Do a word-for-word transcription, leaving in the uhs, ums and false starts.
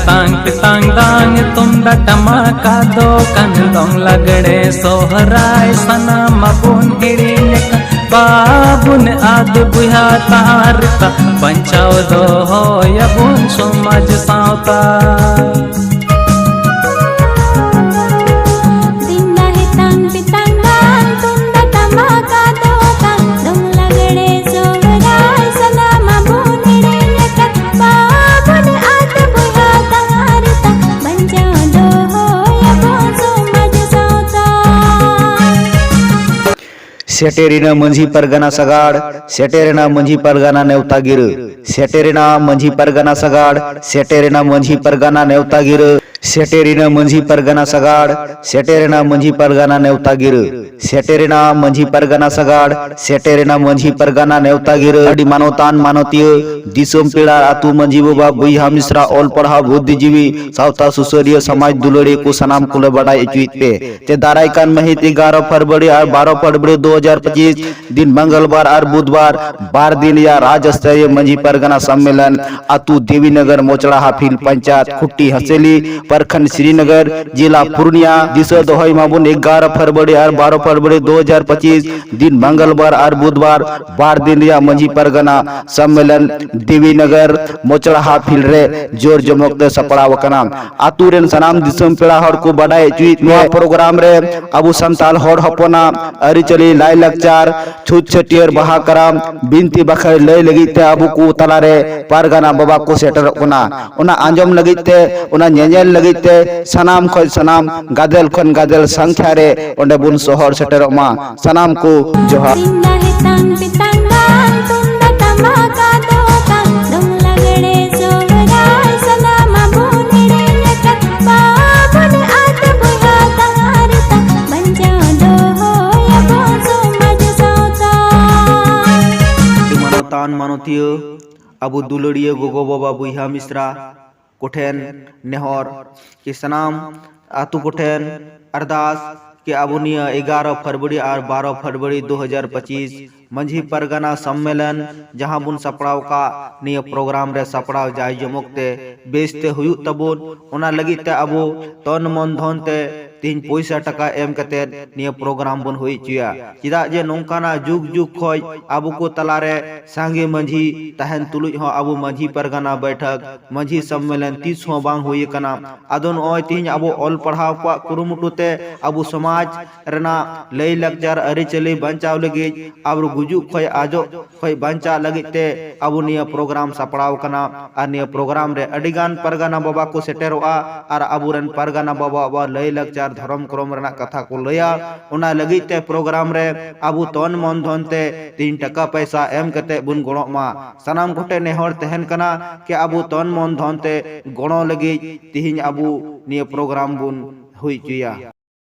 ᱛᱟᱝ ᱛᱮ ᱛᱟᱝ ᱫᱟᱝ ᱛᱩᱢᱫᱟᱜ ᱴᱟᱢᱟᱠᱟ ᱫᱚ ᱠᱟᱱ ᱫᱚᱝ ᱞᱟᱜᱽᱲᱮ ᱥᱚᱦᱨᱟᱭ ᱥᱟᱱᱟᱢ ᱟᱵᱚᱱ ᱦᱤᱲᱤᱧ ᱟᱠᱟᱫ ᱵᱟᱵᱚᱱ ᱟᱫ ᱵᱚᱭᱦᱟ ᱛᱟᱨ ᱛᱟ ᱵᱟᱧᱪᱟᱣ ᱫᱚᱦᱚᱭᱟᱵᱚᱱ ᱥᱚᱢᱟᱡᱽ ᱥᱟᱶᱛᱟ᱾ ᱫᱤᱱ ᱫᱟᱦᱮ ᱛᱟᱝ ᱯᱤᱛᱟᱝ ᱫᱟᱝ ᱛᱩᱢᱫᱟᱜ ᱴᱟᱢᱟᱠᱟ ᱫᱚ ᱠᱟᱱ ᱫᱚᱝ ᱞᱟᱜᱽᱲᱮ ᱥᱚᱦᱨᱟᱭ ᱥᱟᱱᱟᱢ ᱟᱵᱚᱱ ᱦᱤᱲᱤᱧ ᱟᱠᱟᱫ ᱵᱟᱵᱚᱱ ᱟᱫ ᱵᱚᱭᱦᱟ ᱛᱟᱨ ᱛᱟ ᱵᱟᱧᱪᱟᱣ ᱫᱚᱦᱚᱭᱟᱵᱚᱱ ᱥᱚᱢᱟᱡᱽ ᱥᱟᱶᱛᱟ᱾ ᱥᱮᱴᱮᱨᱮᱱᱟ ᱢᱟᱹᱡᱷᱤ ᱯᱟᱨᱜᱟᱱᱟ ᱥᱟᱜᱟᱲ, ᱥᱮᱴᱮᱨᱮᱱᱟ ᱢᱟᱹᱡᱷᱤ ᱯᱟᱨᱜᱟᱱᱟ ᱱᱮᱣᱛᱟ ᱜᱤᱨᱟᱹ, ᱥᱮᱴᱮᱨᱮᱱᱟ ᱢᱟᱹᱡᱷᱤ ᱯᱟᱨᱜᱟᱱᱟ ᱥᱟᱜᱟᱲ, ᱥᱮᱴᱮᱨᱮᱱᱟ ᱢᱟᱹᱡᱷᱤ ᱯᱟᱨᱜᱟᱱᱟ ᱱᱮᱣᱛᱟ ᱜᱤᱨᱟᱹ, ᱥᱮᱴᱮᱨᱮᱱᱟ ᱢᱟᱹᱡᱷᱤ ᱯᱟᱨᱜᱟᱱᱟ ᱥᱟᱜᱟᱲ, ᱥᱮᱴᱮᱨᱮᱱᱟ ᱢᱟᱹᱡᱷᱤ ᱯᱟᱨᱜᱟᱱᱟ ᱱᱮᱣᱛᱟ ᱜᱤᱨᱟᱹ, ᱥᱮᱴᱮᱨᱮᱱᱟ ᱢᱟᱹᱡᱷᱤ ᱯᱟᱨᱜᱟᱱᱟ ᱥᱟᱜᱟᱲ, ᱥᱮᱴᱮᱨᱮᱱᱟ ᱢᱟᱹᱡᱷᱤ ᱯᱟᱨᱜᱟᱱᱟ ᱱᱮᱣᱛᱟ ᱜᱤᱨᱟᱹ᱾ ᱟᱹᱰᱤ ᱢᱟᱱᱚᱛᱟᱱ ᱢᱟᱱᱚᱛᱤᱭᱟᱹ, ᱫᱤᱥᱚᱢ ᱯᱮᱲᱟ, ᱟᱹᱛᱩ ᱢᱟᱹᱡᱷᱤ ᱵᱟᱵᱟ, ᱵᱚᱭᱦᱟ ᱢᱤᱥᱨᱟ, ᱚᱞ ᱯᱟᱲᱦᱟᱣ ᱵᱩᱫᱽᱫᱷᱤᱡᱤᱵᱤ, ᱥᱟᱶᱛᱟ ᱥᱩᱥᱟᱹᱨᱤᱭᱟᱹ, ᱥᱚᱢᱟᱡᱽ ᱫᱩᱞᱟᱹᱲᱤᱭᱟᱹ ᱠᱚ ᱥᱟᱱᱟᱢ ᱠᱚᱞᱮ ᱵᱟᱰᱟᱭ ᱦᱚᱪᱚᱭᱮᱫ ᱯᱮ ᱡᱮ ᱫᱟᱨᱟᱭ ᱠᱟᱱ ᱢᱟᱹᱦᱤᱛ ᱮᱜᱟᱨᱚ ᱯᱷᱮᱵᱽᱨᱩᱣᱟᱨᱤ ᱟᱨ ᱵᱟᱨᱚ ᱯᱷᱮᱵᱽᱨᱩᱣᱟᱨᱤ ᱫᱩ ᱦᱟᱡᱟᱨ ᱯᱚᱸᱪᱤᱥ ᱫᱤᱱ ᱢᱚᱝᱜᱚᱞᱵᱟᱨ ᱟᱨ ᱵᱩᱫᱷᱵᱟᱨ ᱵᱟᱨ ᱫᱤᱱ ᱨᱮᱭᱟᱜ ᱨᱟᱡᱽ ᱥᱛᱚᱨᱤᱭᱚ ᱢᱟᱹᱡᱷᱤ ᱯᱟᱨᱜᱟᱱᱟ ᱥᱚᱢᱢᱮᱞᱚᱱ ᱟᱹᱛᱩ ᱫᱮᱵᱤᱱᱚᱜᱚᱨ ᱢᱚᱪᱲᱟ ᱦᱟᱯᱷᱤᱞ ᱯᱚᱧᱪᱟᱭᱮᱛ ᱠᱷᱩᱴᱴᱤ ᱦᱟᱸᱥᱮᱞᱤ ᱯᱨᱚᱠᱷᱚᱸᱰ ᱥᱨᱤᱱᱚᱜᱚᱨ ᱡᱮᱞᱟ ᱯᱩᱨᱩᱞᱤᱭᱟ᱾ ᱫᱤᱥᱟᱹ ᱫᱚᱦᱚᱭ ᱢᱟᱵᱚᱱ ᱮᱜᱟᱨᱚ ᱯᱷᱮᱵᱽᱨᱩᱣᱟᱨᱤ ᱟᱨ ᱵᱟᱨᱚ ᱯᱷᱮᱵᱽᱨᱩᱣᱟᱨᱤ ᱫᱩ ᱦᱟᱡᱟᱨ ᱯᱚᱸᱪᱤᱥ ᱫᱤᱱ ᱢᱚᱝᱜᱚᱞᱵᱟᱨ ᱟᱨ ᱵᱩᱫᱷᱵᱟᱨ ᱵᱟᱨ ᱫᱤᱱ ᱨᱮᱭᱟᱜ ᱢᱟᱹᱡᱷᱤ ᱯᱟᱨᱜᱟᱱᱟ ᱥᱚᱢᱢᱮᱞᱚᱱ ᱫᱮᱵᱤᱱᱚᱜᱚᱨ ᱢᱚᱪᱲᱟ ᱦᱟᱯᱷᱤᱞ ᱨᱮ ᱡᱳᱨ ᱡᱚᱢᱚᱠ ᱛᱮ ᱥᱟᱯᱲᱟᱣ ᱟᱠᱟᱱᱟ᱾ ᱟᱛᱳ ᱨᱮᱱ ᱥᱟᱱᱟᱢ ᱫᱤᱥᱚᱢ ᱯᱮᱲᱟ ᱦᱚᱲ ᱠᱚ ᱵᱟᱰᱟᱭ ᱦᱚᱪᱚᱭᱮᱫ ᱱᱚᱣᱟ ᱯᱨᱳᱜᱨᱟᱢ ᱨᱮ ᱟᱵᱚ ᱥᱟᱱᱛᱟᱲ ᱦᱚᱲ ᱦᱚᱯᱚᱱᱟᱜ ᱟᱹᱨᱤᱪᱟᱹᱞᱤ, ᱞᱟᱭᱼᱞᱟᱠᱪᱟᱨ, ᱪᱷᱩᱛ ᱪᱷᱟᱹᱴᱭᱟᱹᱨ, ᱵᱟᱦᱟ, ᱠᱟᱨᱟᱢ, ᱵᱤᱱᱛᱤ ᱵᱟᱠᱷᱮᱬ ᱞᱟᱹᱭ ᱞᱟᱹᱜᱤᱫ ᱛᱮ ᱟᱵᱚ ᱠᱚ ᱛᱟᱞᱟᱨᱮ ᱯᱟᱨᱜᱟᱱᱟ ᱵᱟᱵᱟ ᱠᱚ ᱥᱮᱴᱮᱨᱚᱜ ᱠᱟᱱᱟ᱾ ᱚᱱᱟ ᱟᱸᱡᱚᱢ ᱞᱟᱹᱜᱤᱫ ᱛᱮ, ᱚᱱᱟ ᱧᱮᱧᱮᱞ ᱞᱟᱹᱜᱤᱫ ᱛᱮ ᱥᱟᱱᱟᱢ ᱠᱷᱚᱱ ᱥᱟᱱᱟᱢ ᱜᱟᱫᱮᱞ ᱠᱷᱚᱱ ᱜᱟᱫᱮᱞ ᱥᱚᱝᱠᱷᱭᱟ ᱨᱮ ᱚᱸᱰᱮ ᱵᱚᱱ ᱥᱚᱦᱚᱨ ᱥᱮᱴᱮᱨᱚᱜ ᱢᱟ᱾ ᱥᱟᱱᱟᱢ ᱠᱚ ᱡᱚᱦᱟᱨ᱾ ᱫᱤᱱ ᱫᱟᱦᱮ ᱛᱟᱝ ᱯᱤᱛᱟᱝ ᱫᱟᱝ ᱛᱩᱢᱫᱟᱜ ᱴᱟᱢᱟᱠᱟ ᱫᱚ ᱠᱟᱱ ᱫᱚᱝ ᱞᱟᱜᱽᱲᱮ ᱥᱚᱦᱨᱟᱭ ᱥᱟᱱᱟᱢ ᱟᱵᱚᱱ ᱦᱤᱲᱤᱧ ᱟᱠᱟᱫ ᱵᱟᱵᱚᱱ ᱟᱫ ᱵᱚᱭᱦᱟ ᱛᱟᱨ ᱛᱟ ᱵᱟᱧᱪᱟᱣ ᱫᱚᱦᱚᱭᱟᱵᱚᱱ ᱥᱚᱢᱟᱡᱽ ᱥᱟᱶᱛᱟ᱾ ᱢᱟᱱᱚᱛᱟᱱ ᱢᱟᱱᱚᱛᱤᱭᱟᱹ, ᱟᱵᱚ ᱫᱩᱞᱟᱹᱲᱤᱭᱟᱹ ᱜᱚᱜᱚ ᱵᱟᱵᱟ ᱵᱚᱭᱦᱟ ᱢᱤᱥᱨᱟ ᱠᱚᱴᱷᱮᱱ ᱱᱮᱦᱚᱨ ᱠᱤ ᱥᱟᱱᱟᱢ ᱟᱛᱳ ᱠᱚᱴᱷᱮᱱ ᱟᱨᱫᱟᱥ ᱠᱤ ᱟᱵᱚ ᱱᱤᱭᱟᱹ ᱮᱜᱟᱨᱚ ᱯᱷᱮᱵᱽᱨᱩᱣᱟᱨᱤ ᱟᱨ ᱵᱟᱨᱚ ᱯᱷᱮᱵᱽᱨᱩᱣᱟᱨᱤ ᱫᱩ ᱦᱟᱡᱟᱨ ᱯᱚᱸᱪᱤᱥ ᱢᱟᱹᱡᱷᱤ ᱯᱟᱨᱜᱟᱱᱟ ᱥᱚᱢᱢᱮᱞᱚᱱ ᱡᱟᱦᱟᱸ ᱵᱚᱱ ᱥᱟᱯᱲᱟᱣ ᱟᱠᱟᱫ, ᱱᱤᱭᱟᱹ ᱯᱨᱳᱜᱨᱟᱢ ᱨᱮ ᱥᱟᱯᱲᱟᱣ ᱡᱟᱭ ᱡᱚᱢᱚᱠ ᱛᱮ ᱵᱮᱥ ᱛᱮ ᱦᱩᱭᱩᱜ ᱛᱟᱵᱚᱱ, ᱚᱱᱟ ᱞᱟᱹᱜᱤᱫ ᱛᱮ ᱟᱵᱚ ᱛᱚᱱ ᱢᱚᱱ ᱫᱷᱚᱱ ᱛᱮ ᱛᱤᱦᱤᱧ ᱯᱚᱭᱥᱟ ᱴᱟᱠᱟ ᱮᱢ ᱠᱟᱛᱮ ᱱᱤᱭᱟᱹ ᱯᱨᱳᱜᱨᱟᱢ ᱵᱚᱱ ᱦᱩᱭ ᱦᱚᱪᱚᱭᱟ᱾ ᱪᱮᱫᱟᱜ ᱡᱮ ᱱᱚᱝᱠᱟᱱᱟᱜ ᱡᱩᱜᱽ ᱡᱩᱜᱽ ᱠᱷᱚᱡ ᱟᱵᱚ ᱠᱚ ᱛᱟᱞᱟᱨᱮ ᱥᱟᱸᱜᱮ ᱢᱟᱹᱡᱷᱤ ᱛᱟᱦᱮᱱ ᱛᱩᱞᱩᱡ ᱦᱚᱸ ᱟᱵᱚ ᱢᱟᱹᱡᱷᱤ ᱯᱟᱨᱜᱟᱱᱟ ᱵᱟᱹᱭᱴᱷᱟᱹᱠ, ᱢᱟᱹᱡᱷᱤ ᱥᱚᱢᱢᱮᱞᱚᱱ ᱛᱤᱥ ᱦᱚᱸ ᱵᱟᱝ ᱦᱩᱭ ᱟᱠᱟᱱᱟ᱾ ᱟᱫᱚ ᱱᱚᱜᱼᱚᱭ ᱛᱤᱦᱤᱧ ᱟᱵᱚ ᱚᱞ ᱯᱟᱲᱦᱟᱣ ᱠᱚᱣᱟᱜ ᱠᱩᱨᱩᱢᱩᱴᱩ ᱛᱮ ᱟᱵᱚ ᱥᱚᱢᱟᱡᱽ ᱨᱮᱱᱟᱜ ᱞᱟᱹᱭ ᱞᱟᱠᱪᱟᱨ ᱟᱹᱨᱤᱪᱟᱹᱞᱤ ᱵᱟᱧᱪᱟᱣ ᱞᱟᱹᱜᱤᱫ, ᱟᱵᱚ ᱜᱩᱡᱩᱜ ᱠᱷᱚᱡ ᱟᱡᱚᱜ ᱠᱷᱚᱡ ᱵᱟᱧᱪᱟᱜ ᱞᱟᱹᱜᱤᱫ ᱛᱮ ᱟᱵᱚ ᱱᱤᱭᱟᱹ ᱯᱨᱳᱜᱨᱟᱢ ᱥᱟᱯᱲᱟᱣ ᱠᱟᱱᱟ᱾ ᱟᱨ ᱱᱤᱭᱟᱹ ᱯᱨᱳᱜᱨᱟᱢ ᱨᱮ ᱟᱹᱰᱤ ᱜᱟᱱ ᱯᱟᱨᱜᱟᱱᱟ ᱵᱟᱵᱟ ᱠᱚ ᱥᱮᱴᱮᱨᱚᱜᱼᱟ ᱟᱨ ᱟᱵᱚᱨᱮᱱ ᱯᱟᱨᱜᱟᱱᱟ ᱵᱟᱵᱟᱣᱟᱜ ᱞᱟᱹᱭ ᱞᱟᱠᱪᱟᱨ ᱫᱷᱚᱨᱚᱢ ᱠᱨᱚᱢ ᱨᱮᱱᱟᱜ ᱠᱟᱛᱷᱟ ᱠᱚ ᱞᱟᱹᱭᱟ᱾ ᱚᱱᱟ ᱞᱟᱹᱜᱤᱫ ᱛᱮ ᱯᱨᱳᱜᱨᱟᱢ ᱨᱮ ᱟᱵᱚ ᱛᱚᱱ ᱢᱚᱱ ᱫᱷᱚᱱ ᱛᱮ ᱛᱤᱦᱤᱧ ᱴᱟᱠᱟ ᱯᱚᱭᱥᱟ ᱮᱢ ᱠᱟᱛᱮ ᱵᱚᱱ ᱜᱚᱲᱚᱜ ᱢᱟ᱾ ᱥᱟᱱᱟᱢ ᱠᱚᱴᱷᱮᱱ ᱱᱮᱦᱚᱨ ᱛᱟᱦᱮᱱ ᱠᱟᱱᱟ ᱠᱤ ᱟᱵᱚ ᱛᱚᱱ ᱢᱚᱱ ᱫᱷᱚᱱ ᱛᱮ ᱜᱚᱲᱚ ᱞᱟᱹᱜᱤᱫ ᱛᱤᱦᱤᱧ ᱟᱵᱚ ᱱᱤᱭᱟᱹ ᱯᱨᱳᱜᱨᱟᱢ ᱵᱚᱱ ᱦᱩᱭ ᱦᱚᱪᱚᱭᱟ᱾